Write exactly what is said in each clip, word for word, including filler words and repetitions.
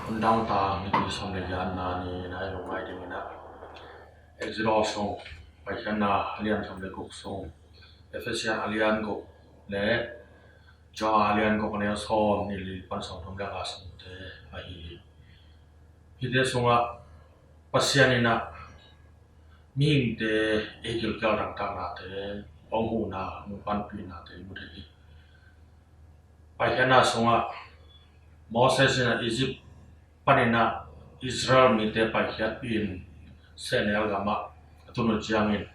Undang ta ni ti sawm le giatna ni na i lungngai dingin ah, Exodus sung, Paikhiatna a lian sawm le guk sung, Efesian a lian guk le Johan a lian guk a neu sawm nih le li pan sawm thum le nga sungte ahi hi. Hihte sungah Pasian in ah mihingte i gilkial dangtaknate, hong huhna, hong panpihnate i mu thei hi. Paikhiatna sungah Moses in ah Egypt panin ah Israel mite paikhiatpih in sehnel gamah a tun uh ciangin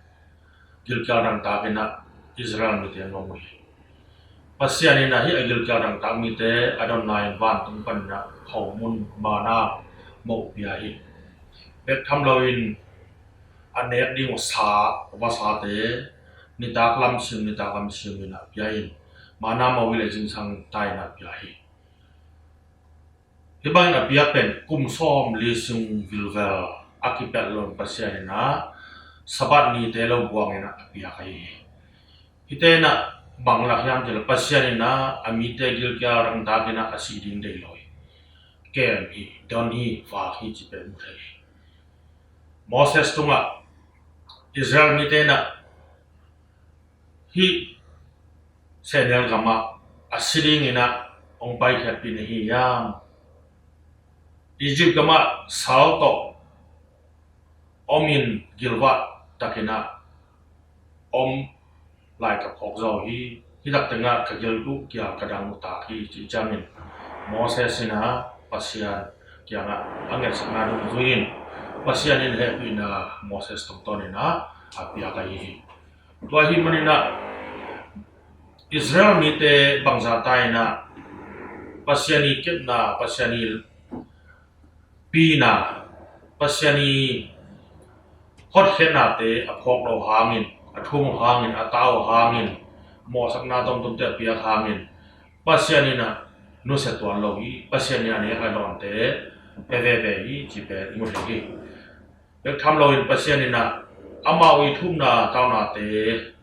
gilkial dangtak in ah Israel mite hong mu hi. Pasian in ah hih a gilkial dangtak mite a donna in vantung panin ah khomun, manna, moh pia hi. Bek tham loin a nek ding uh sa, vasate nitak lamsim, nitak lamsim in ah pia in, manna, moh le zingsang ta in ah pia hi. Hih bangin a piak pen kum sawm li sung vilvel a kipelh loin Pasian in ah Sabbath nite lo buangin ah a piak ahi hi. Hihte in ah bang lak hiam cih leh Pasian in ah a mite gilkial dangtak in ah a sih ding deih lo hi. Kem hi, don hi, vak hi cih pen mu thei hi. Moses tungah Israel mite in ah hih sehnel gamah a si dingin ah hong paikhiatpih na hi hiam? Egypt gamah sal tawh om in gilvah takin ah om lai ka phawk zo hi. Hih tak tengah ka gil uh kial ka dang uh tak hi, cih ciangin Moses in ah Pasian kiangah a ngetsakna dungzui in Pasian in hehpihna Moses tungtawnin ah a piak ahi hi. Tua ahih manin ah Israel mite bangzah ta in ah Pasian i kepna, Pasian i pina, Pasian i hotkhiatnate a phawk lo hangin, a thum hangin, a tau hangin, mawhsakna tomtomte a piak hangin Pasian in ah nusia tuan lo hi. Pasian in a nek a dawnte pia veve hi, cih pen i mu thei hi. Bek tham loin Pasian in ah amau i thumna taunate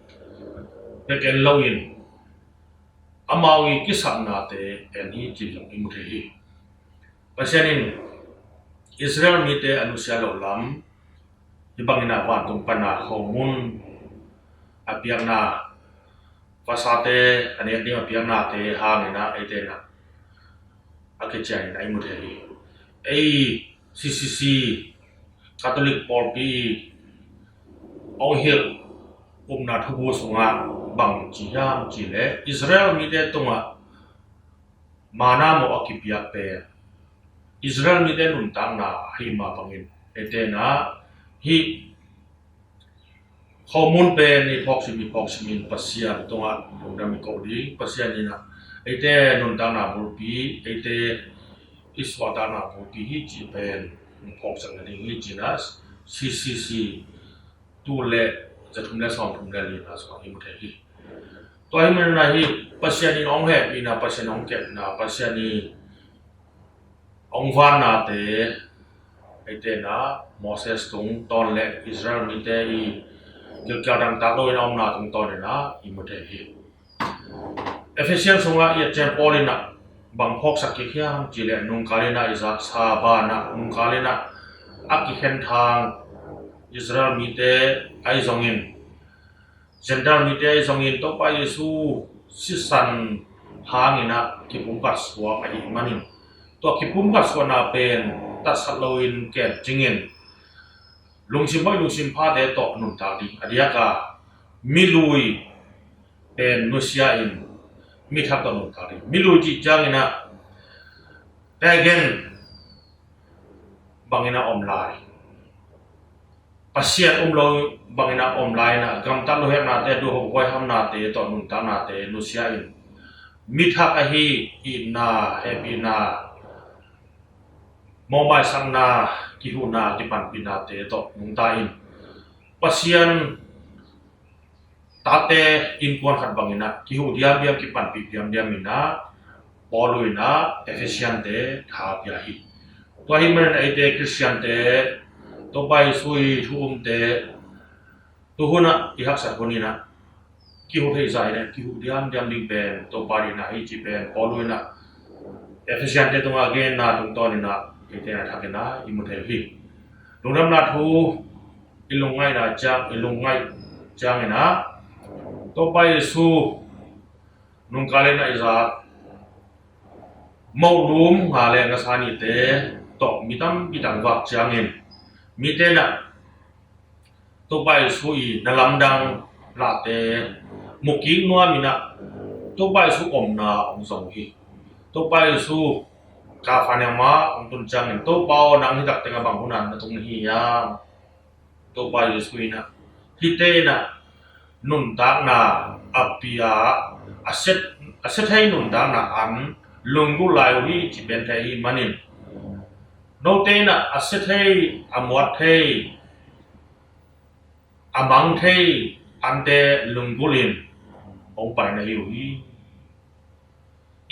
bek en loin amau i kisapnate en hi, cih zong i mu thei hi. Pasian in Israel mite a nusia loh lam, hih bangin ah vantung pana khomun a piakna, vasate a nek ding a piaknate hangin ah eite in ah a kician in ah i mu thei hi. Ei C C C Catholic pawlpi hong hilh upna thubu sungah bang ci hiam cih leh Israel mite tungah manna moh a kipiak pen Israel mite nuntakna ahih mah bangin eite in ah hih khomun pen i phawksim, i phawksim in Pasian tungah lungdam i ko ding, Pasian in ah eite nuntakna bulpi, eite i suahtakna bulpi hi cih pen phawksak nading hi, ci-in ah C C C tul le za thum le sawm thum le li na sungah i mu thei hi. Tua ahih manin ah hih Pasian in hong hehpihna, Pasian hong kepna, Pasian i hong vannate eite in ah Moses tungtawn le Israel mite i gilkial dangtak loin a omna tungtawnin ah i mu thei hi. Efesian sungah i et ciang Paul in ah bang phawksak kik hiam cih leh nungkal in ah i zaksa banah nungkal in ah a kikhen thang Israel mite ahi zongin, Gentile mite ahi zongin Topa Jesu sisan hangin ah kipumkhat suak ahih manin, tua kipumkhat suahna pen tatsat loin kemcingin lungsim hoih, lungsim phate tawh nuntak ding, a diaka milui pen nusia in mithak tawh nuntak ding. Milui cih ciangin ah pagan bangin a om lai, Pasian um lo bangin a om lai in ah gamtat luheknate, duhhuai hamnate tawh nuntaknate nusia in mithak ahi itna, hehpihna, mawhmaisakna, kihuhna, kipanpihnate tawh nungta in Pasian tate innkuan khat bangin ah kihuh diamdiam, kipanpih diamdiam in ah Paul in ah Efesiante tha pia hi. Tua ahih manin eite Khristiante, Topa Jesu i thu umte, tuhun ah i haksat hun in ah kihuh theih zah in ah kihuh diamdiam ding pen Topa deihna hi cih pen Paul in ah Efesiante tungah a genna tungtawn in ah Hihte a thakin ah i mu thei uh hi. Lungdamna thu i lungngaihna ciang, i lungngaih ciangin ah Topa Jesu nungkal in ah i zak moh lum nga le ngasa nihte tawh mi tampi tak vak ciangin mite in ah Topa Jesu i na lamdang lahte mu kik nuam in ah Topa Jesu omna hong zong uh hi. Topa Jesu Kapernaum ah hong tun ciangin, "Topa aw, nang hi tak teng ah bang hun ah na tung na hi hiam?" Topa Jesu in ah, "Hihte in ah nuntakna a pia, a sia, a sia thei nuntakna an lunggulh lai uh hi, ci pen thei ahih manin note in ah a sia thei, a muat thei, a mang thei ante lunggulh in hong pai na hi uh hi."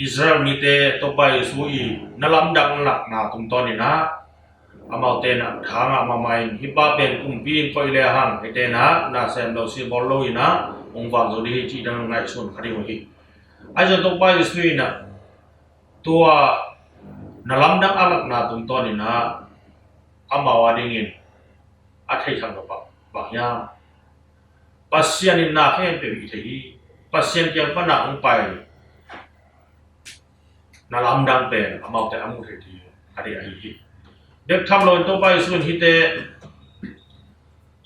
Israel mite Topa Jesu i na lamdang lahna tungtawn in ah amaute in ah tha ngah mahmah in, "Hih pa pen kumpi in koih le hang, eite in ah na sem lo, sibawl lo in ah hong vak zo ding hi," cih dan ngaihsun kha ding uh hi. Ahi zong Topa Jesu in ah tua na lamdang a lahna tungtawn in ah amau a dingin a theihthang lo bang, bang hiam? Pasian in na khempeuh hih thei hi. Pasian kiang pan a hong pai na lamdang pen amaute a muh theih ding a deih ahi hi. Bek tham loin Topa Jesu in hihte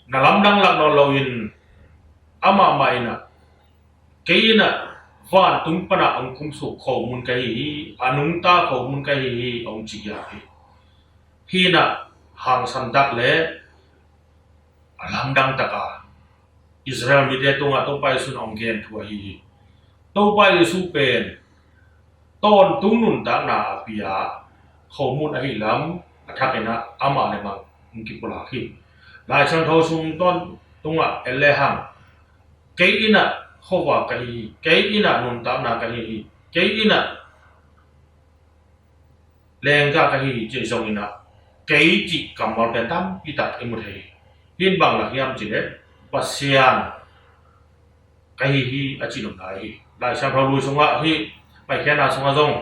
na lamdang lah nawn loin amah mah in ah, "Kei in ah vantung pan a hong kumsuk khomun ka hi hi, a nungta khomun ka hi hi," hong ci giak hi. Hih in ah hangsan tak le a lamdang tak a Israel mite tungah Topa Jesu in hong gen thu ahi hi. Topa Jesu pen tawntung nuntakna a pia khomun ahih lam a thakin ah amah le amah hong kipulak hi. Lai Siangtho sung tawntungah en le hang, "Kei in ah khuavak ka hi hi, kei in ah nuntakna ka hi hi, kei in ah lenggah ka hi hi," cih zong in ah, "Kei," cih kammal pen tampi tak i mu thei hi. Hih in bang lak hiam cih leh Pasian ka hi hi a cih nopna hi. Lai Siangtho Lui sungah, hih Paikhiatna sungah zong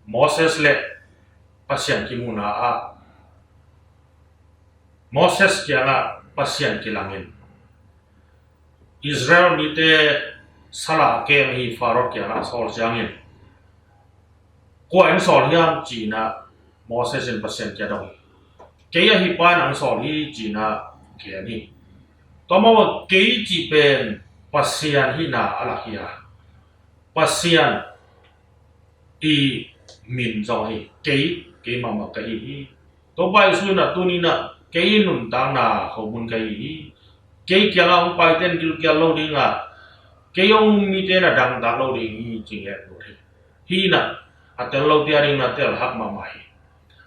Moses le Pasian kimuhna ah Moses kiangah Pasian kilangin Israel mite sal a kem ahi Pharaoh kiangah a sawl ciangin, "Kua in sawl hiam?" ci-in ah Moses in Pasian kiang dong hi. "Kei ahi pa in hong sawl hi," ci-in ah gen hi. Tua mah bang kei cih pen Pasian hihna a lak hi a, Pasian i min zong hi. "Kei, kei mahmah ka hi hi." Topa Jesu in ah tuni in ah, "Kei nuntakna khomun ka hi hi. Kei kiangah hong paite in gilkial lo ding a, kei hong um mite in ah dangtak lo ding hi," ci nget hi. Hih in ah a tel lote a dingin a tel hak mahmah hi.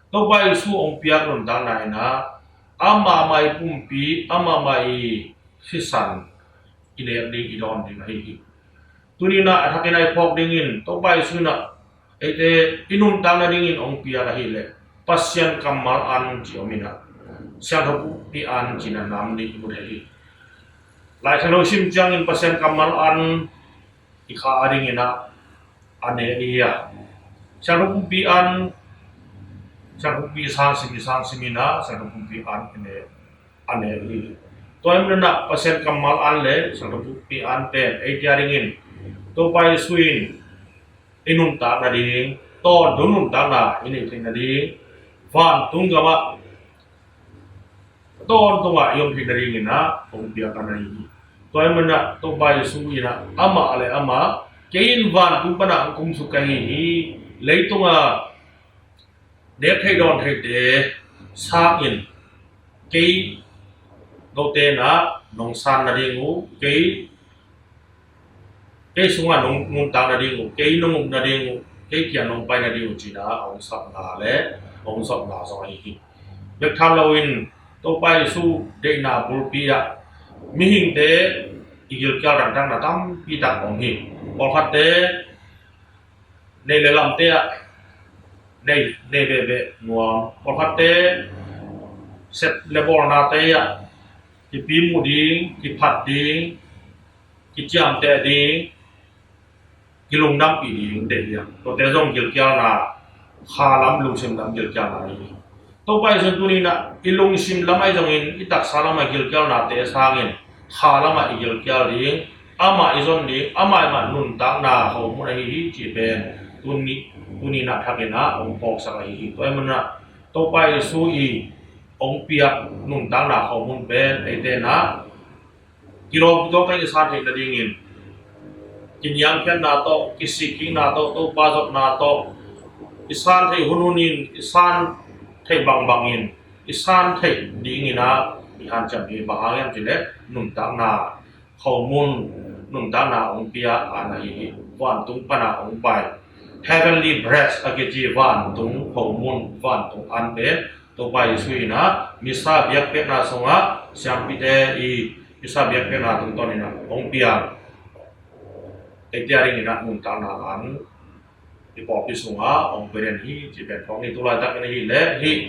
Topa Jesu hong piak nuntakna in ah amah mah i pumpi, amah mah i sisan i nek ding, i dawn ding ahi hi. Tuni in ah a thakin a i phawk dingin Topa Jesu in ah eite i nuntak nadingin hong piak ahih leh Pasian kammal an ci om in ah, Siangtho Pumpi an ci-in ah nam nih i mu thei hi. Lai Siangtho i sim ciangin Pasian kammal an i kha a dingin ah a ne i hi a, Siangtho Pumpi an, Siangtho Pumpi i sang sim, i sang sim in ah Siangtho Pumpi an i ne, a ne i hi. Tua ahih manin ah Pasian kammal an le Siangtho Pumpi an pen eite a dingin Topa Jesu in i nuntak nading, tawntung nuntakna i neih theih nading, vantung gamah tawntung a i om theih nadingin ah hong piak an ahi hi. Tua ahih manin ah Topa Jesu in ah amah le amah, "Kei in vantung pan a hong kumsuk ka hi hi, leitung a nek theih dawn theihte sangin kei note in ah nong san nading uh, kei, kei sungah nong nuntak nading uh, kei nong um nading uh, kei kiang nong pai nading uh," ci-in ah a hong sapna le a hong sapna zong ahi hi. Bek tham loin Topa Jesu deihna bulpi ah mihingte i gilkial dangtakna tampi tak om hi. Pawlkhatte neih le lamte ah nei, nei veve nuam. Pawlkhatte sep le bawlnate ah kipimu ding, kiphat ding, kiciamteh ding, kilungdampih ding deih hi a, tuate zong gilkialna kha lam lungsim lam gilkialna ahi hi. Topa Jesu in tuni-in ah i lungsim lam ahi zongin i taksa lam a gilkialnate sangin kha lam ah i gilkial ding, amah i zon ding, amah i mah nuntakna khomun ahi hi cih pen tuni, tuni-in ah thakin ah hong phawksak ahi hi. Tua ahih manin ah Topa Jesu i hong piak nuntakna khomun pen eite in ah kilawm kituak tawh i san theih nadingin, kiniamkhiatna tawh, kisikkikna tawh, Topa zotna tawh i san theih hunhun in, i san theih bangbangin i san theih dingin ah i hanciam hi. Bang hang hiam cih leh nuntakna khomun, nuntakna hong pia an ahi hi. Vantung pan a hong pai, heavenly bread a kici vantung khomun, vantung an pen Topa Jesu in ah misa biakpiakna sungah siampite i misa biakpiakna tungtawn in ah hong piak, eite a dingin ah nuntakna an i pawlpi sungah hong pia den hi cih pen phawk ni. Tulaitakin ahih leh hih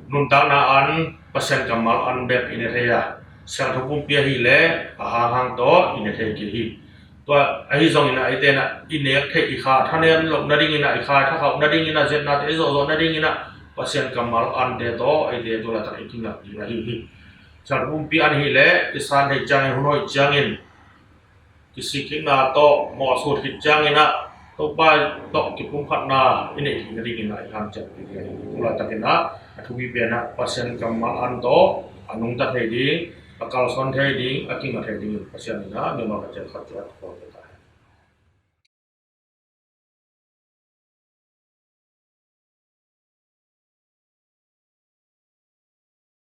nuntakna an Pasian kammal an bek i ne thei a, siangtho pumpi ahih leh a hanghang tawh i ne thei kei hi. Tua ahi zongin ah eite in ah i nek theih, i kha thanem loh nadingin ah, i kha thakhauh nadingin ah, zetnate i zawhzawh nadingin ah Pasian kammal ante tawh eite tulaitak i kinga ding ahi hi. Siangtho pumpi an ahih leh i san theih ciangin, hun hoih ciangin, kisikkikna tawh mawhsut khit ciangin ah Topa tawh kipumkhatna i neih theih nadingin ah i hanciam ding ahi hi. Tulaitakin ah a thupi pen ah Pasian kammal an tawh a nungta thei ding, a kalsuan thei ding, a kinga thei dingin Pasian in ah mimal khat ciat khat ciat